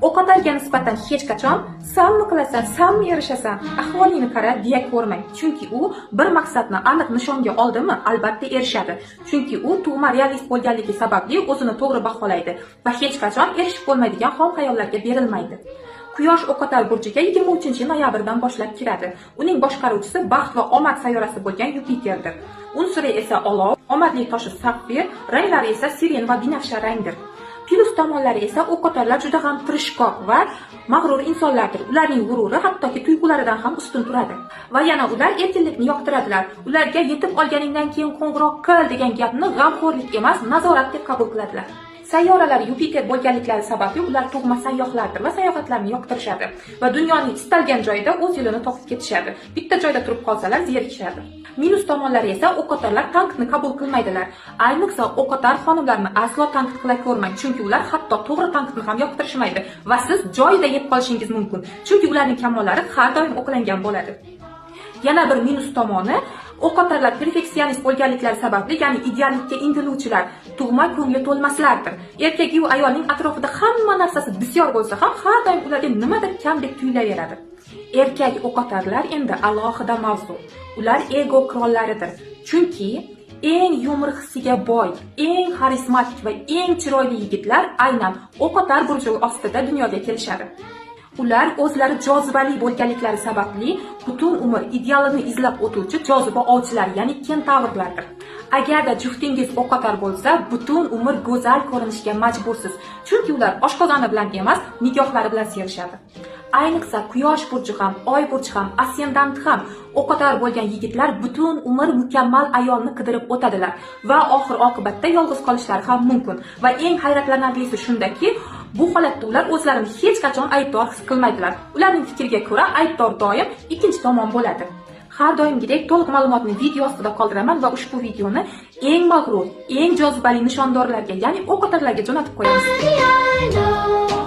O'qotarga nisbatan hech qachon "Sanmi qilasan, sanmi erishasan, ahvolingni qara" deya ko'rmang. Chunki u bir maqsadni aniq nishonga oldimi, albatta erishadi. Chunki u tug'ma realist bo'lganligi sababli o'zini to'g'ri baholaydi va hech qachon erishib bo'lmaydigan xom xayollarga berilmaydi. Quyosh O'qotar burjiga 23 noyabrdan boshlab kiradi. Uning boshqaruvchisi baxt va omad sayyorasi bo'lgan Yupiterdir. Unsuri esa olov, omadli toshi sapfir, ranglari esa siren va binafsha rangdir. Plyus tomonlari esa o'qotarlar juda ham tirishqoq va mag'rur insonlardir. Ularning g'ururi hattoki tuyg'ularidan ham ustun turadi. Va yana ular erkinlikni yoqtiradilar. Ularga "Yetib olganingdan keyin qo'ng'iroq qil" degan gapni g'amxo'rlik emas, nazorat deb qabul qiladilar. Sayyoralar Yupiter bo'lganliklari sababli ular tug'ma sayyohlardir va sayohatlarni yoqtirishadi va dunyoning istalgan joyida o'z yo'lini topib ketishadi. Bitta joyda turib qolsalar, zerikishadi. Minus tomonlari esa o'qotarlar tanqidni qabul qilmaydilar. Ayniqsa o'qotar xonimlarni aslo tanqid qila ko'rmang, chunki ular hatto to'g'ri tanqidni ham yoqtirishmaydi va siz joyida yeb qolishingiz mumkin. Chunki ularning kamonlari har doim o'qlangan bo'ladi. Yana bir minus tomoni, o'qotarlar perfeksionist bo'lganliklari sababli, ya'ni ideallikka intiluvchilar, tug'ma ko'ngli to'lmaslardir. Erkagiyu ayolning atrofida hamma narsasi bisyor bo'lsa ham, har doim ularga nimadir kamdek tuyulaveradi. Erkak o'qotarlar endi alohida mavzu. Ular ego qirollaridir. Chunki eng yumor hissiga boy, eng xarizmatik va eng chiroyli yigitlar aynan O'qotar burji ostida dunyoga kelishadi. Ular o'zlari jozibali bo'lganliklari sababli butun umr idealini izlab o'tuvchi joziba ovchilari, ya'ni kentavrlardir. Agarda juftingiz o'qotar bo'lsa, butun umr go'zal ko'rinishga majbursiz. Chunki ular oshqozoni bilan emas, nigohlari bilan sevishadi. Ayniqsa quyosh burji ham, oy burji ham, assendanti ham o'qotar bo'lgan yigitlar butun umr mukammal ayolni qidirib o'tadilar va oxir oqibatda yolg'iz qolishlari ham mumkin. Va eng hayratlanarlisi shundaki, bu holatda ular o'zlarini hech qachon aybdor his qilmaydilar. Ularning fikriga ko'ra, aybdor doim ikkinchi tomon bo'ladi. Har doimgidek to'liq ma'lumotni video ostida qoldiraman va ushbu videoni eng mag'rur, eng jozibali nishondorlarga, ya'ni o'qotarlarga jo'natib qo'yamiz. I know.